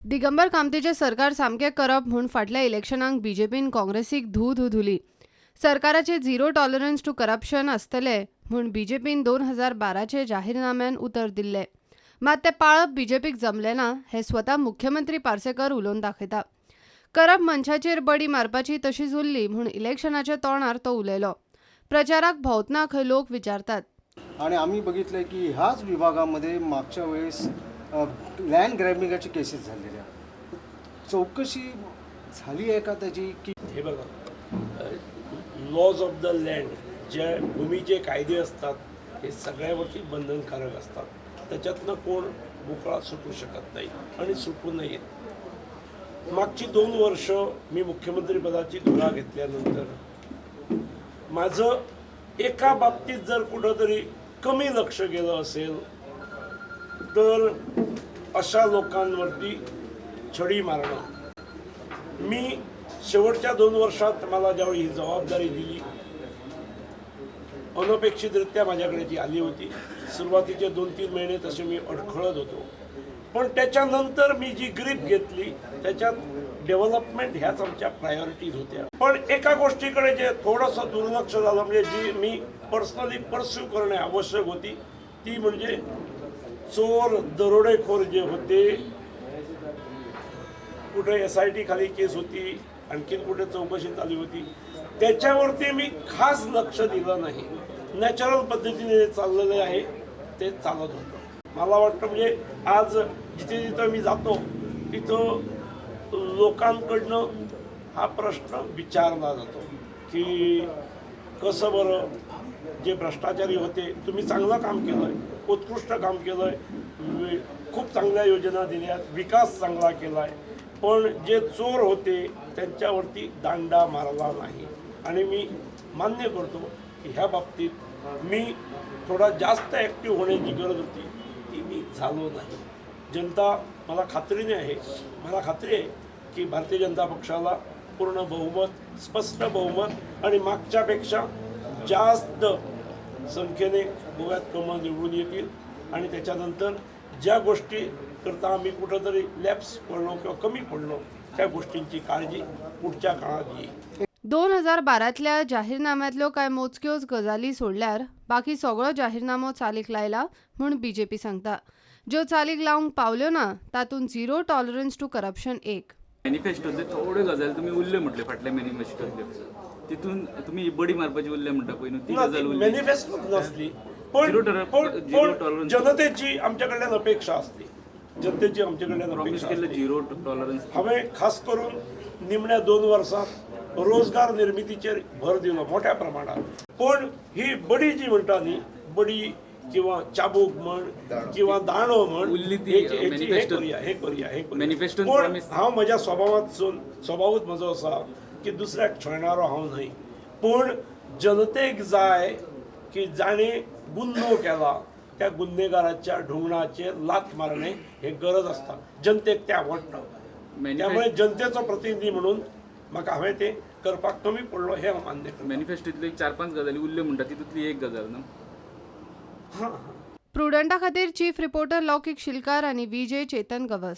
दिगंबर कामतीचें सरकार सामकें करप म्हूण फाटल्या इलेक्शनाक बीजेपीन काँग्रेसीक धू धू धुली. सरकाराचे झिरो टॉलरन्स टू करप्शन आसतले म्हूण बीजेपीन 2012चे जाहीरनाम्यान उतर दिल्लें. मात तें पाळप बीजेपीक जमलें ना हें स्वता मुख्यमंत्री पार्सेकर उलोवन दाखयता. करप मनशाचेर बडी मारपाची तशीच उरली म्हूण इलेक्शनाच्या तोंडार तो उलयलो. प्रचाराक भोंवतना खंय लोक विचारतात. आणि आम्ही बघितलं की ह्याच विभागामध्ये मागच्या वेळेस लँड ग्रॅबिंगाची केसेस झालेल्या, चौकशी झाली आहे का त्याची? की हे बघा, लॉज ऑफ the land, जे भूमीचे कायदे असतात हे सगळ्यावरती बंधनकारक असतात. त्याच्यातनं कोण मोकळा सुटू शकत नाही आणि सुटू नयेत. मागची 2 वर्ष मी मुख्यमंत्रीपदाची धुरा घेतल्यानंतर माझं एका बाबतीत जर कुठंतरी कमी लक्ष गेलं असेल तर अशा लोकांवरती छडी मारणं. मी शेवटच्या 2 वर्षात मला ज्यावेळी ही जबाबदारी दिली, अनपेक्षितरित्या माझ्याकडे ती आली होती. सुरुवातीचे 2-3 महिने तसे मी अडखळत होतो, पण त्याच्यानंतर मी जी ग्रीप घेतली त्याच्यात डेव्हलपमेंट ह्याच आमच्या प्रायोरिटीज होत्या. पण एका गोष्टीकडे जे थोडंसं दुर्लक्ष झालं, म्हणजे जी मी पर्सनली परस्यू करणे आवश्यक होती, ती म्हणजे चोर दरोडेखोर जे होते, कुठे SIT खाली केस होती, आणखीन कुठे चौकशी चालू होती, त्याच्यावरती मी खास लक्ष दिलं नाही. नॅचरल पद्धतीने जे चाललेलं आहे ते चालत होतं. मला वाटतं म्हणजे आज जिथे जिथं मी जातो तिथं लोकांकडनं हा प्रश्न विचारला जातो की कसं बरं जे भ्रष्टाचारी होते, तुम्ही चांगलं काम केलं आहे, उत्कृष्ट काम केलं आहे, खूप चांगल्या योजना दिल्या, विकास चांगला केला आहे, पण जे चोर होते त्यांच्यावरती दांडा मारला नाही. आणि मी मान्य करतो की ह्या बाबतीत मी थोडा जास्त ॲक्टिव्ह होण्याची गरज होती, ती मी झालो नाही. जनता मला खात्रीने आहे, मला खात्री आहे की भारतीय जनता पक्षाला पूर्ण बहुमत, स्पष्ट बहुमत आणि मागच्यापेक्षा जास्त संख्येने गोव्यात कमळ निवडून येतील. आणि त्याच्यानंतर ज्या गोष्टी करता आम्ही कुठंतरी लॅप्स पडलो किंवा कमी पडलो त्या गोष्टींची काळजी पुढच्या काळात येईल. 2012तल्या जाहीरनाम्यांतल्यो कांय मोजक्योच गजाली सोडल्यार बाकी सगळो जाहीरनामो चालीक लायला म्हूण बीजेपी सांगता. ज्यो चालीक लावंक पावल्यो ना तातूंत झिरो टॉलरन्स टू करप्शन एक. मॅनिफेस्टोंतले थोड्यो गजाली तुमी उरल्यो म्हटल्यो फाटल्या मॅनिफेस्टोंतल्यो, तितून तुमी बडी मारपाची उरल्या म्हणटा पळय न्हू, ती गजाल उरली. मॅनिफेस्टो नसली पण जनतेची आमच्या कडल्यान अपेक्षा आसली, जनतेची आमच्या कडल्यान अपेक्षा केल्ले झिरो टॉलरन्स. हांवें खास करून निमण्या 2 वर्सांत रोजगार निर्मितीचेर भर दिलो मोठ्या प्रमाणात. पण ही बडी जी म्हणटा न्ही, बडी किंवा चाबूक म्हण किंवा दांडो म्हण, हे करूया हे करूया हे करूया. पण हांव म्हज्या स्वभावांतसून, स्वभावूच म्हजो आसा की दुसऱ्याक छळणारो हांव न्हय. पूण जनतेक जाय की जाणें गुन्हो केला त्या गुन्हेगाराच्या ढुंगणाचेर लात मारणे हे गरज आसता. जनतेक तें आवडटा, त्यामुळे जनतेचो प्रतिनिधी म्हणून म्हाका हांवें तें करपाक कमी पडलो हें हांव मान्य करता. मॅनिफेस्टोंतल्यो 4-5 गजाली उरल्यो म्हणटा तितूंतली एक गजाल न्हू. प्रुडंटा खातीर चीफ रिपोर्टर लौकीक शिलकार आनी विजय चेतन गवस.